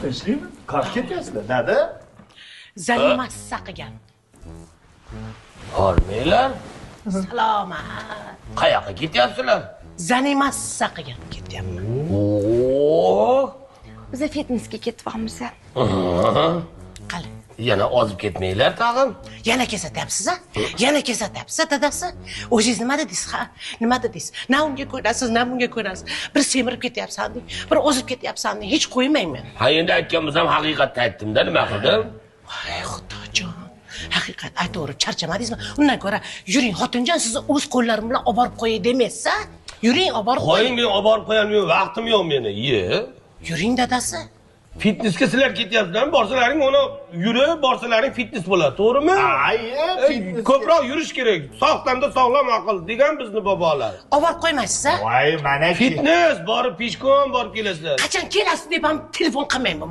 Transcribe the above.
Tinchlikmi? Qayerga ketyapsizlar, dada? Zalimassa qilgan. Hormanglar. Salomat. Qayoqqa ketyapsizlar? Zalimassa qilgan ketyapman. Oo! Biz fitnessga ketyapmiz. Qali. Yana ozib ketmanglar tag'in. Yana kesatyapsiz a? Yana kesatyapsiz dadasi? O'zingiz nima dedingiz ha? Nima dedingiz? Na unga ko'rasiz, na bunga ko'rasiz. Bir semirib ketyapsan deng, bir ozib ketyapsan deng. Hech qo'ymayman. Ha, endi aytgan bo'lsam haqiqatni aytdim-da, nima qildim? Voy xudojon. Haqiqat aytaverib charchamadingizmi? Undan ko'ra yuring xotinjon, sizni o'z qo'llarim bilan olib borib qo'yay demaysiz-a? Yuring olib borib Qo'ying, men olib borib qo'yolmayman, vaqtim yo'q meni. Ye. Yuring dadasi. Fitnessga sizlar ketyapsizlarmi? Borsalaring uni yurib, borsalaring fitness bo'ladi, to'g'rimi? Ay, fitness. Ko'proq yurish kerak. Sog'danda sog'lom aql degan bizni bobolar. Olib borib qo'ymaysiz-a? Voy, mana Fitness borib pishkon borib kelasizlar. Qachon kelasiz deb ham telefon qilmayman.